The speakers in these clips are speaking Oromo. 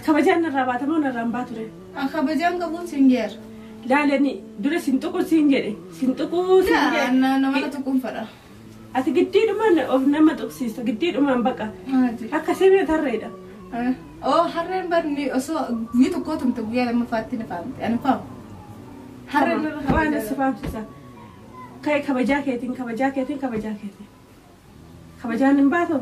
Kabajaan narraa baata moo narraa hin baatu ree? An kabajaan qabuun siin jeera. Laalani dura sin tuqu siin jedhe sin tuquu siin jedhe. Laa nama tuquun fedha. Ati giddiidhumaan of nama tuqsiista giddiidhumaan baqa. Akka simee tarreedha. Oo harreen barni osoo guyyaa tokko tumte guyyaa lammaffaatti ni faamte. Ani faamu. Harreen irra Waan si faamsisa. Ka'e kabajaa keetiin kabajaa keetiin kabajaa keetiin. Kabajaan hin baatu.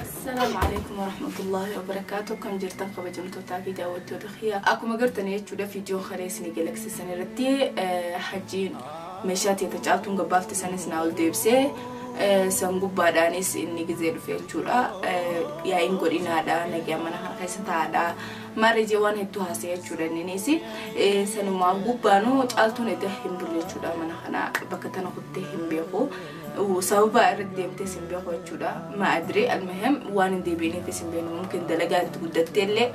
السلام عليكم ورحمة الله وبركاته. كم جرتن kabajamtootaa fi daawwattoota kiyya akkuma gartanii jechuudha viidiyoon kareessini galaksiisan irratti hajjiin meeshaa teeta caaltuun gabbaafte sanis naa ol deebisee san gubbaadhaanis inni gizee dhufe jechuudha. Yaa'iin godhinaadha nagaa mana kana keessa taa'aadha maarree waan hedduu haasa'e jechuudha inninis sanumaa gubbaanuu caaltuun edda hin bulle jechuudha mana kana bakka tana kuttee hin beeku. Sababa irratti deemtee sin beeku jechuudha. Ma adri almuhim waan hin deebiiniif sin beeknu mumkin dalagaa itti guddattee illee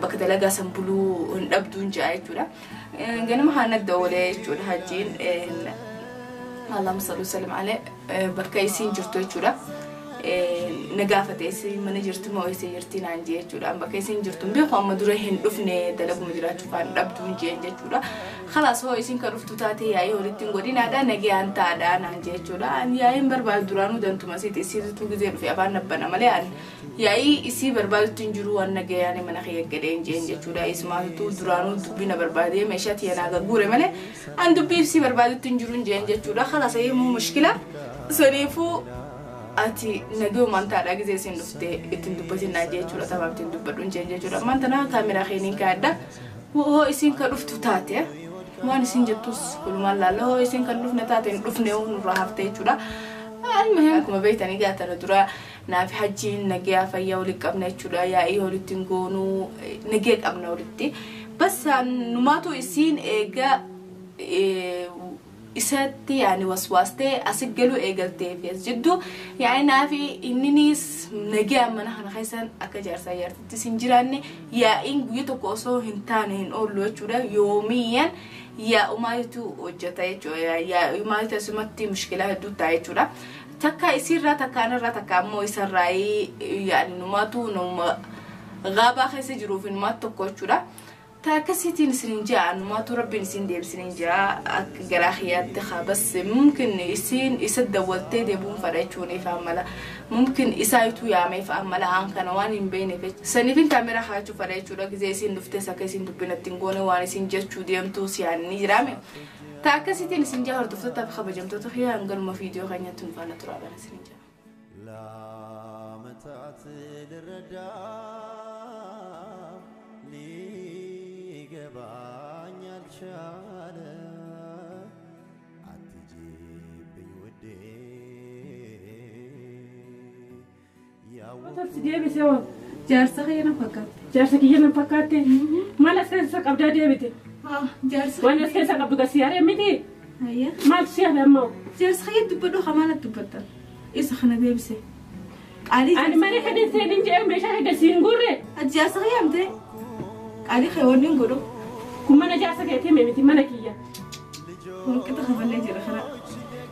bakka dalagaa san buluu hin dhabduun ja'a jechuudha. Ganama haana dawwalee jechuudha hajjiin Allahumma salli wa sallim alayhi bakka isiin jirtu jechuudha. Na gaafate isiin mana jirtu moo isii jirti naan jee jechuudha. Bakka isiin jirtu hin beeku amma dura hin dhufne dalaguma jiraachuu faan dhabduun jee jechuudha. Khalaas hoo isiin kan dhuftu taate yaa'ii walitti hin godhinaadha nagayaan taa'aadha naan jee jechuudha. Ani yaa'iin barbaadu duraanuu dantuma isiiti isiitu gizee dhufe afaan nabbana malee ani yaa'ii isii barbaadutti hin jiru waan nagayaan mana kiyya gadheen jeen jechuudha. Isumaatu duraanuu dubbii na barbaadee meeshaa tiyya naa gagguure malee ani dubbii isii barbaadutti hin jiru jeen jechuudha. Khalaas ayyee mushkila saniifuu ati nagayumaan taadhaa gizee isin dhuftee ittiin dubbatin naan jee jechuudha. Tabaaf ittiin dubbadhu jeen jechuudha. Ammaan tana kaameraa keeniin kaa'adha. Hoo isin kan dhuftu taate waan isin jettus walumaan laalla hoo isin kan dhufne taate hin dhufne nurraa hafte jechuudha. Almuhim akkuma beektanii gaatana dura naaf hajjiin nagayaa fayyaa walitti qabna jechuudha. Yaa'ii walitti hin goonuu nagaya qabna walitti. Bas numaatu isiin eega isatti yaani waswaastee asi galuu eegaltee fi as jidduu yaani naafi inninis nagaya mana kana keessan akka jaarsaa jaartittis hin jiraanne yaa'iin guyya tokko osoo hin taane hin oollu jechuudha. Yoomiyyaan yaa'umaatu hojjeta jechuudha. Yaa'umaatu asumatti mushkilaa hedduu ta'a jechuudha. Takka isiirraa takka anarraa takka ammoo isarraa yaani numaatu nama gaabaa keessa jiruuf numaatu tokko jechuudha. Akkasiitiin isin jaa numaatu rabbiin isin deebisiniin jira akka garaa kiyyaatti haa bas mumkin isin isa dawwaltee deebuun fedha jechuun ifaan mala mumkin isaayituu yaamee ifaan mala aan kana waan hin beekneef saniifin kaameraa kaa'achuu fedha jechuudha. Gizee isin dhuftes akka isin dubbinatti hin goone waan isin jechuu deemtu siyaanni jiraame. Ta akkasiitiin isin jaa hordoftoota fi kabajamtoota kiyyaa hanganuma viidiyoo keenyatti nu faana turaadhaan isin jaa. ለዓመታት ልረዳ ሊገባኝ አልቻለ። አትጂብኝ ውዴ Si deebise hoo? Jaarsa kiyya na fakkaate. Jaarsa kiyya na fakkaate. Maal as keessa qabdaa deebite? Jaarsa. Waan as keessa qabdu gasii haree miti? Maaltu si hafe ammoo? Jaarsa kiyya dubbadhu hamaana dubbatta. Isa kana deebise. Ani mana kan hin seenin jedhee meeshaa kee gasii hin guurre. Jaarsa kiyya amtee? Qaalii kee wanni hin godhu. Kun mana jaarsa keetii miti mana kiyya. Holqita kafalee jira kana.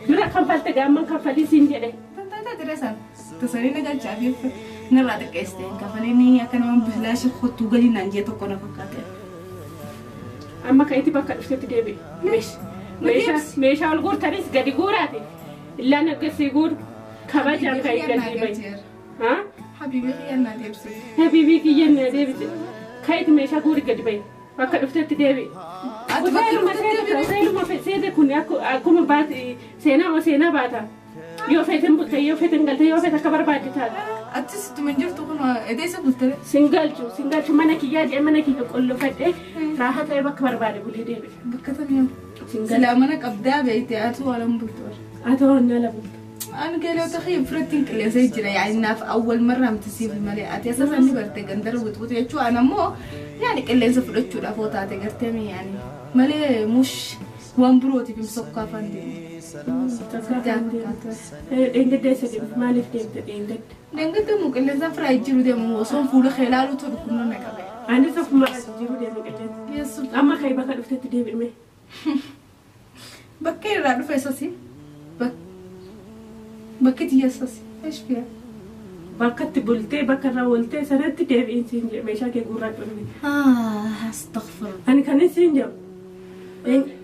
Dura kanfalte gaamman kanfalii siin jedhe. Tantaataa jira isaan. Tasanii na galchaafiif narraa xiqqeessite. Kafaleen akka nama bilaasha kottuu galii naan jee tokko na fakkaate. Amma ka'itti bakka dhuftetti deebi'e. Meeshaa ol guurtanis gadi guuraati. Illaan aggasii guuru kabajaan ka'ii gadi bahi. Habiibii kiyya naa deebise. Habiibii kiyya naa deebise. Ka'itti meeshaa guuri gadi bahi. Bakka dhuftetti deebi'e. Hoteeluma seete kun akkuma baate seenaa seenaa baata. Yoo feeten bulte yoo feeten galte yoo feete akka barbaadde taata. Atis ittuma hin jirtu kun edeessa bultee. Singalchu mana kiyyaa jedhee mana kiyya qollofadhee raahaa ta'ee bakka barbaade bulee deebi'e. Bakka tamii. Silaa mana qabdaa beeyte atu waan bultu. Haa ta'u onnaa bultu. أنا قالوا تخيل فرتين كل زي جرا يعني ناف أول مرة متسيب المالي أتي أساسا نبرت جندر وتقول يشو أنا مو يعني كل زي فرتشو لافوت أتقرتني يعني مالي مش وان بروتي في مسقة فندي. إنجد سديم مالي في إنجد. إنجد مو كل زي فراي جرو ده مو وصون فول خلاله تركنا نكبه. أنا سوف ما جرو ده مكتئب. أما خيبة خلفت تدي بالمي. بكير رادو فيساسي. بكيت يا ساسي إيش فيها؟ بكت بولتي بكرة ولتي سنتي تبي إنسان مشاكل جورات بني. أستغفر. أنا كان إنسان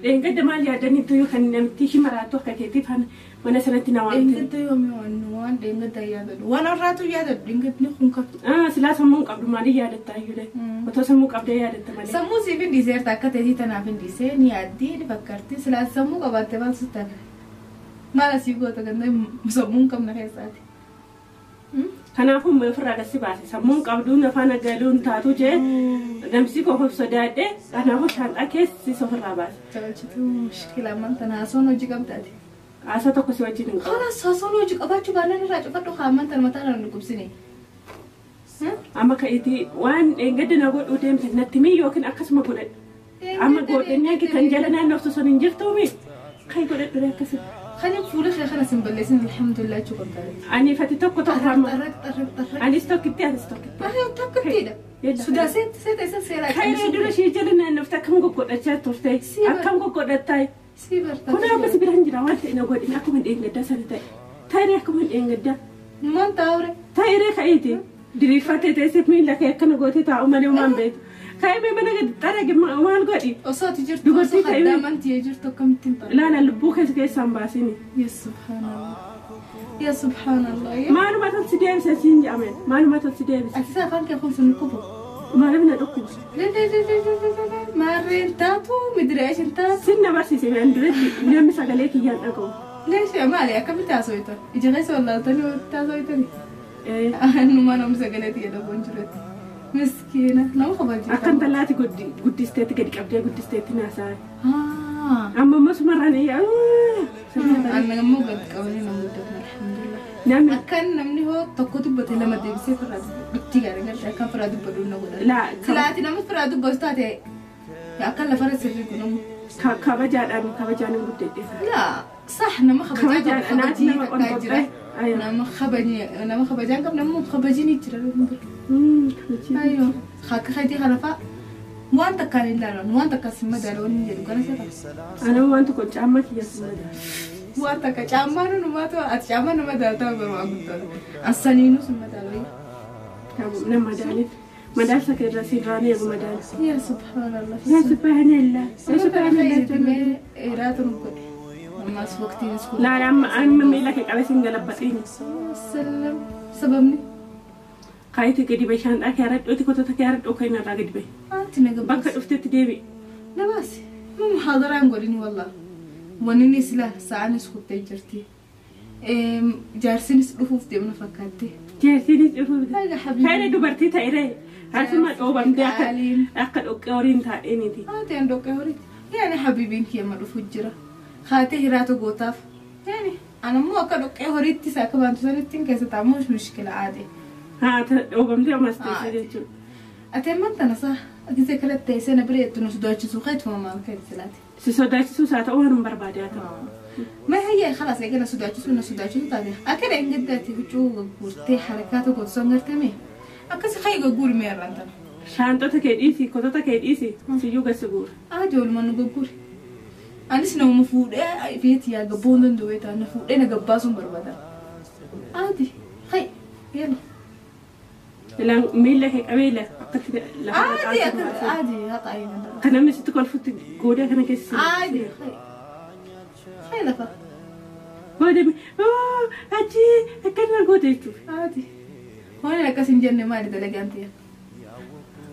إن قد ما يادني تويو كان نمتي مراتو كتير فان وأنا سنتي نوام. إن قد يومي وأنا إن قد يادن وأنا راتو يادن إن قد نخون كاب. سلا سموك عبد المالي يادن تايولة. وتسموك عبد يادن تمالي. سمو سيفين ديزير تاكا تيجي تنافين ديزير نيادي نفكرتي سلا سموك عبد تبان ستة. ما لسيبو تكنّي سمون كم نخيساتي. Kanaafuu ofirraa gadi baase sammuun qabduun afaan galuun taatu jee namsi qofaaf sodaadhe kanaafuu shaanxaa keessi ofirraa baase. Jabachituu mushkila ammaan haasoon hojii qabdaati. Haasaa tokko si wajjin hin qabu. Kalaas haasoon hojii qabaachuu baannaan irraa cufadhu ammaan tana mataa irraa dhukkubsine. Amma ka'itii waan dheengadda na godhuu deemte natti mii yookiin akkasuma godhadhu. Amma godhannaa kan jala naannoftu sun hin jirtuumi kan godhadhu akkasuma. خلينا نفولخ يا خلاص مبلسين الحمد لله شو قدرت. أنا فاتي توك توك طرق أنا استوكتي أنا استوكتي. ما هي توكتي ده. سداسات سيد أساس سيرا. خير دول شيء جلنا نفتح كم قد أشياء ترتي. كم قد تاي. سيبر. كنا بس بيرهنجنا وانت إنه قد إن أكو من إيه ندا سنة تاي. تايري أكو من إيه ندا. ما تاوري. تايري خيتي. دري فاتي تسيب مين لك يكن قوتي تاع أمني وما بيت. خايمة من قد ترى ما القدي. أصوات جرت دوبرتي خدامة جرت كم تنطر. لا لا لبوك كيس سامباسيني. يا سبحان الله. يا سبحان الله. ما أنا ما تنسي سين جامن. ما أنا ما تنسي أساسا فانك يكون سنكوبو. ما أنا بنكوب. لا لا لا لا لا ما رين تاتو مدري إيش انت. سنة بس سين أندريت نعم سجلك يان أكو. ليش يا مالي أكمل تاسويته. إجا غير والله تاني تاسويتني. إيه. أنا ما نوم سجلتي يا دبون جرت. مسكينة نو خبر جدا. أكن طلعتي قد استيت قد قبل قد استيت ناسا. أما ما سمراني. أنا مو قد قولي نمودتنا الحمد لله. نعم. أكن نمني هو تكتب بتلا ما تبسي فراد بتيجي أنا أكن فراد بدون نقول. لا. طلعتي نم فراد بستاتي. أكن لفرس اللي كنا. كابجان أنا كابجان قد لا صح نما خبجان. أنا نما أيوة. نما خبجان قبل نما خبجيني ترى. أيوة خاك خدي خلفاء وانت كان لا وانت كسمة داروني جدو كان سبب أنا وانت كنت عمك يا سمة وانت كعمر نما تو أتعمر نما دارتا بروا قلت أصلي سمة داروني نما داري ما دارسك الرسيل راني أبو مدار يا سبحان الله يا سبحان الله يا سبحان الله إيراد نقول ما سوقتي لا لا أنا ميلك على سنجلب بطيني سلم سببني قايتي قدي بيشان أكيرت أنت كنت تكيرت أوكي نرى قدي بي. أنت نجيب. بك أفتت ديبي. لا بس مو محاضرة نقولين والله. ونني سلا ساعة نسخب تجرتي. جالسين نسلفوا في ديمنا فكرتي. جالسين نسلفوا. هذا حبيبي. هاي دوبرتي تايري. عارفة ما أوبم ده أكل أوكي تايني دي. تين أوكي يعني حبيبين كي ما رفجرة. خاتي هراتو قطاف. يعني أنا مو أكل أوكي هريتي ساكبان تسالتين كيسة تعملش مشكلة عادي. ها وبمدي ما استيشيتو أتمنى أنا صح أكيد كلا تيسنا بريت نص دوتش سوقت وما كان سلاتي سوداتش سوسات أول من برباديات ما هي خلاص يجينا سوداتش ونص سوداتش تاني أكيد إن جدتي بتشوف قلتي حركاته قلت صنعت تمي أكيد خير قول مير أنت شانتو تكيد إيسي كتو تكيد إيسي سيوغا سجور أجول ما نقول أنا سنو مفروض فيتي يا جبون دويت أنا فوق أنا جباسون بربادة عادي خير يلا لا ميلا هيك أميلا عادي عادي هطعي أنا مش تقول فوت جودة أنا كيس عادي خير لفا جودة أجي أكلنا جودة شوف عادي هون لك سنجن ما أريد لك أنت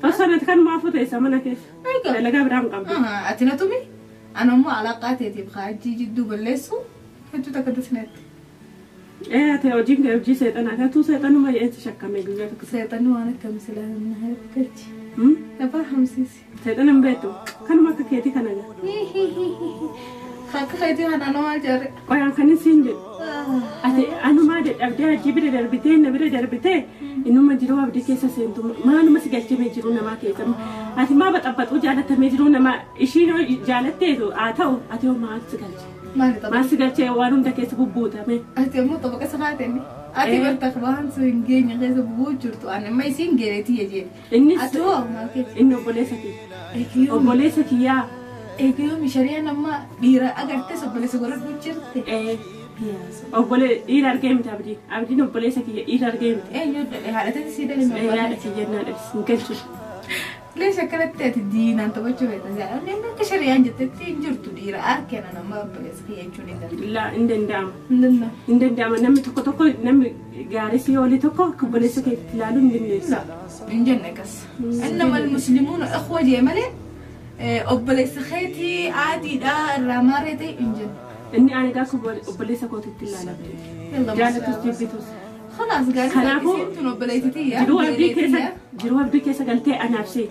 Osoo nati kanumaafuu teessa mana keessa. Dalagaa biraan qabdu. Ati na tumi ana immoo alaaqaa teetiif hajjii jidduu balleessu hedduu takka dasneetti. Ee ati hojiin kee hojii seexanaa tatuu seexanuma eessa shakkamee guyyaa tokko. Seexanni waan akkam silaa na harkachi. Lafa hamsiisi. Seexana hin beektu kanuma akka keetii kana gaa. Akka keetii kana nama maal jaarre. Qoyaan kan siin jedhu. Ati anumaa dadhabdee hajii bira darbitee na bira darbitee inuma jiruu abdii keessa seentu maaluma si galchimee jiruu namaa keessa ati maa baxabbaxuu jaalatamee jiruu namaa ishiin jaalatteetu haa ta'u ati hoo maal si galche. Maal si galchee waan hunda keessa bubbuutame. Ati ammoo xabaqa sakaatenne ati barta waan sun hin geenye keessa bubbuu jirtu ani amma isiin geeneeti jejeen. Innis Ati hoo maal keessa. Inni obboleessa kiyya. Obboleessa kiyyaa. Eegiyoom shari'aan amma dhiira agartees obboleessa godhadhu jirte. Obbole dhiira argee miti abdiin. Abdiin obboleessa kiyya dhiira argee miti. Eenyu haadha teeti sii dhalime. Haadha kiyya naa dhalise hin galchu. Leesha akkanatti ati diinaan taphachuu feeta. Inni akka shari'aan jettetti hin jirtu dhiira arkeen nama obboleessa kiyya jechuun hin danda'amu. Laa hin danda'amu. Hin danda'amu. Hin danda'amu namni tokko tokko namni gaarii si oole tokko akka obboleessa keetti ilaaluu hin dandeessu. Hin jenne akkas. Innama almuslimuuna ikhwa jee malee obboleessa keetii aadiidha irraa maarree ta'e hin jenne. Inni ani gaafa obboleessa kootitti ilaalabde. Jaalatus jibbitus. خلاص قاعد Kanaafuu isiin obboleettitii yaa. Jiruu abdii keessa galtee anaaf see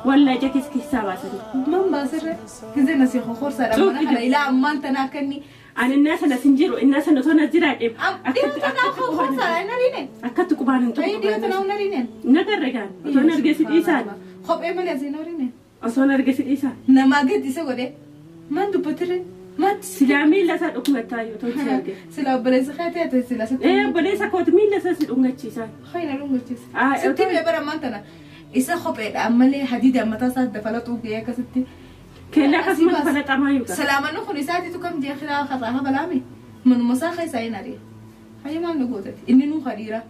wallaa ija keessa keessaa baasanii. Man baasirre gizee na si kokorsaadha mana kana ilaa ammaan tana akka inni. Ani innaa sana sin jiru innaa sana osoo na jiraadhe. Dhiyoo tanaa kokorsaadha hin ariine. Akkatti qubaan hin Ayi dhiyoo tanaa hin ariine. Nagarre gaan osoo na argee si dhiisaan. Kophee malee asii hin ariine. Osoo na argee si dhiisaan. Namaa gadi isa godhe man dubbatirre. Silaa miila isaa dhungattaa yoo ta'u si arge. Silaa obboleessa kee ta'e silaa sitti. Ee obboleessa kooti miila isaa si dhungachiisa. Hayna dhungachiisa. Sitti mee bara ammaan tana isa kopheedha ammallee hadiida mataa isaa dafalatuu ga'ee akkasitti. Keellaa akkasumas falaxamaa yookaan. Salaamanni kun isaatiitu kam jee kilaa karraa habalaame manuma isaa keessaa hin ari'a. Hayya maal nu gootati inni nuu hadiira.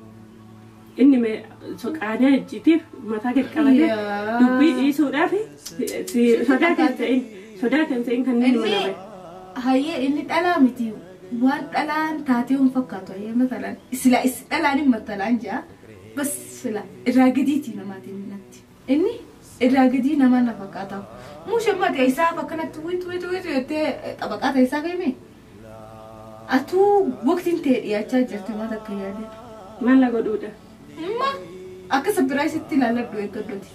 Inni mee soqaanee ejjitiif mataa gadi qabatee dubbii dhiisuudhaaf sodaa kan ta'in sodaa kan ta'in kan inni mana bahe. Hayyee inni dhalaa miti waan dhalaan taatee hin fakkaatu hayyee matalaan sila dhalaan hin matalaan jaa bas sila irraa gadiitii namaatiin natti inni irraa gadii namaa na fakkaata muusha mati isaaf akkanatti wiitu wiitu wiitu jettee xabaqaa ta'e isaa feeme atuu waqtiin ta'e dhiyaachaa jirti maal akka yaade. Maal godhuudha? Amma akka sabbiraa isitti ilaalladhu eeggadhooti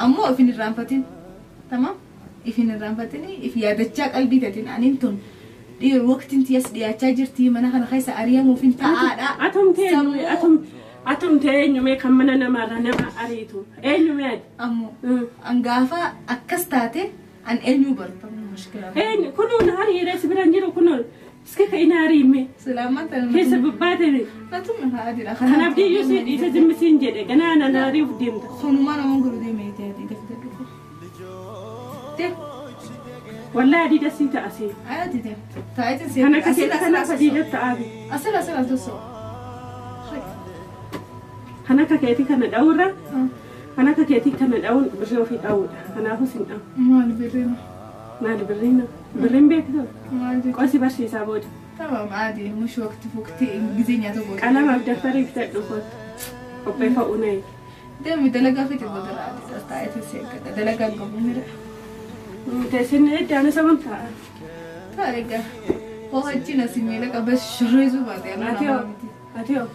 ammoo of hin irraanfatin tamam. Ifin irraanfatanii if yaadachaa qalbii ta'etiin aniin tun waqtiin tiyas dhiyaachaa jirti mana kana keessa ari'amuuf hin taa'aadha. Atumtee eenyumee kan mana namaarraa nama ariitu eenyumee ati. Ammoo an gaafa akkas taate an eenyuu barbaadu mushkila. Eenyu kunuun hariiree si biraan jiru kunuun iska ka'ina hariime. Silaamaan tana. Keessa bubbaatame. Natumme haadha. Kanaaf diyyuu si dhiisa zimmisiin jedhe ganaa naan hariif deemta. Kunumaa namoon guruu deemee ta'e dafee dhufu. Wallahi adiida sii ta'a sii. Adi deem. Taa'eetiin sii. Kan akka keetii kanaaf adiida ta'a. Asirra asirra tosoo. Kan akka keetii kana dha'uurra kan akka keetii kana dha'uun birrii ofii dha'uudha. Kanaafuu sin dha'u. Maal birriina? Maal birriina? Birriin beektu? Maal jechuudha? Qosi barsiisaa booda. Tamam adi mush waqti waqti gizee nyaata booda. Qalamaaf daftarii bitadhu kootu. Qopheeffa'uu na eegi. Deemi dalagaa fi booda adi taa'eetiin sii eeggata. Dalagaa qabu mira. Teessinn iddaan isa wantaa. Taa'eega. Hoo hajjiin asii miila qabas shirreessuu baate ana nama miti. Ati hoo?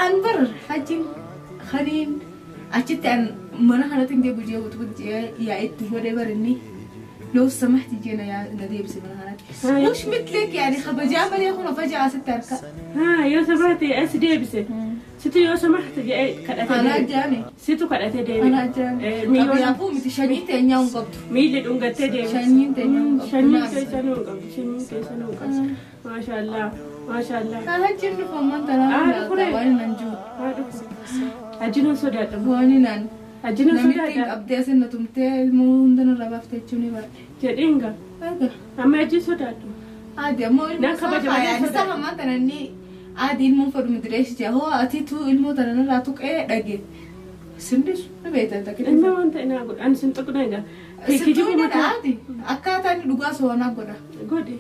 An bar hajjiin kaniin achitti an mana kanatti hin deebi'u jee utuu jee yaa itti godhee barinni لو سمحتي جينا يا نديب سمنا هناك مش مثلك يعني خبجا مالي خنا فجأة ست أركا ها يا سمحتي اس ديبس ستو يا سمحتي كدأتي أنا جاني ستو كدأتي ديبس أنا جاني ميون أبو متشانين تاني قبض ميل دونغتي ديبس شانين تاني قبض شانين تاني قبض شانين تاني قبض ما شاء الله ما شاء الله أنا جن فمان ترى وين ننجو أجنو سوداء وين نن أجنو سوداء نمتين أبدي أسنة تمتى المون دنا ربافت تشوني بقى جدينغا أما أجي سوداء عادي مو يعني سامع ما تراني عادي المون فرد مدريش جا هو أتيتو المون ترانا راتوك إيه دقي سندس نبيت تاكل إنه أنت أنا أقول أنا سنتقنا إذا سنتقنا عادي أكاد أنا لغة سوانا قولا قولي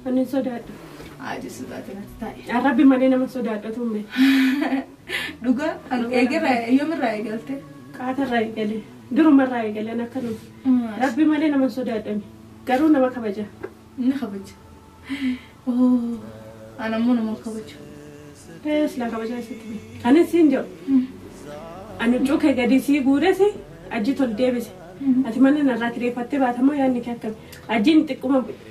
أنا سوداء عادي سوداء تنا الربي ما لنا من سوداء تумbe لغة أجر يوم الرأي قلت Qaatarraa eegale. Durumarraa eegale akkanuma. Rabbi malee nama sodaadhame. Garuu nama kabaja. Ni kabaja. Ana immoo nama kabaju. Silaa kabajaa isitti bee. Anis siin jedhu. Ani huccuu kee gadi sii guures aji tol deebise. Ati mana narraa kireeffattee baatamoo yaadni kee akkami? Ajiin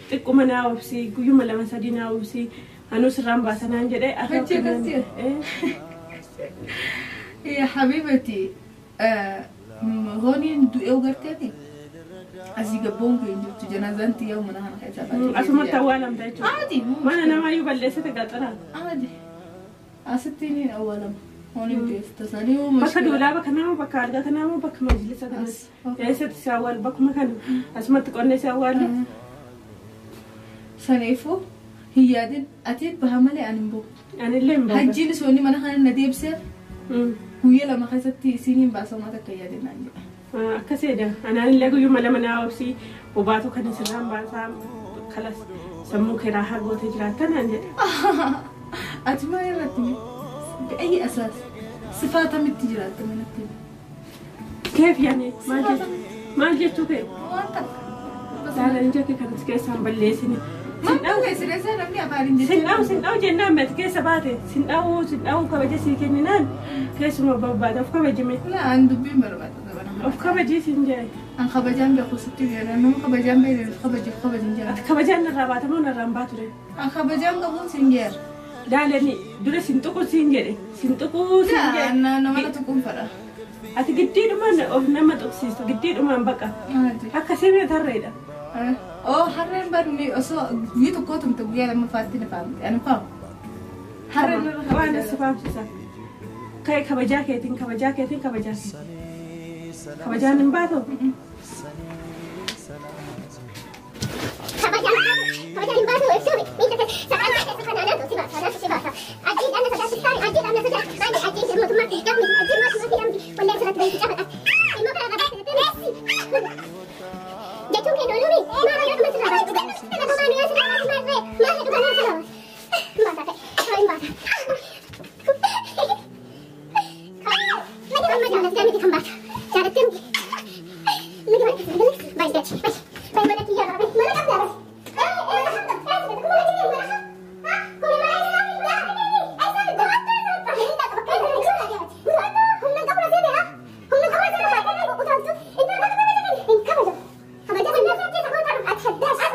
xiqquma naa obsii guyyuma 2 3 naa obsii anuu sirraan baasa naan jedhee. Hajji akkas يا حبيبتي هوني du'ee garteeti asii gabboon keenya jirtu janaazaan tiyyaa mana kana keessa baatee. Asumatti awwaalamta jechuudha. Aadi. Mana namaayyuu balleessite gaxaraa. Aadi. Asitti ni awwaalama. Hooni du'eef tasanii. Bakka doolaaba kanaa bakka algaa kanaa bakka majlisa kanaa. Eessatti si awwaalu bakkuma kana asumatti qonnee si awwaalu. Saniifuu hin yaadin ati baha malee ani hin bahu. Anillee hin bahu. Hajjiin soonni mana kana na deebiseef. Guyyaa 2 keessatti isiin baasamaa takka yaadin naan jedha. Akkasidha. Anaanillee guyyuma 2 naa obsii obaatu kan sirraan baasaa kalas sammuu kee raahaa gootee jiraatta naan jedha. Ati maal irratti bi'ayyi asaas sifaatamitti jiraatta manatti. Keef yaani maal jechuu kee? Waan takka. Saalaan ija kee kanas keessaan balleessine. Sin keessaa namni afaan hin jechuudha. Sin dha'u jennaan mati keessa baate sin dha'u kabaja sii kenninaan keessuma barbaada of kabajime. Laa an dubbiin barbaada dabala. Of kabajii siin jedhe. An kabajaan beeku sitti beela nama kabajaan beela kabajiif kabajin jira. Ati kabajaan narraa baata moo narraan baatu ree? An kabajaan qabuun siin jeera. Daalani dura sin tuqu siin jedhe sin tuqu siin jedhe. Laa nama na tuquun fedha. Ati giddiidhumaan of nama tuqsiistu giddiidhumaan baqa. Akka simee tarreedha. Oh, harreen barni osoo guyyaa tokko tumte guyyaa lammaffaatti na faamte. Ani faamu. Harreen waan si faamsisa. Ka'e kabajaa keetiin kabajaa keetiin kabajaa keetiin. Kabajaan hin baatu? Kabajaan hin baatu ibsuun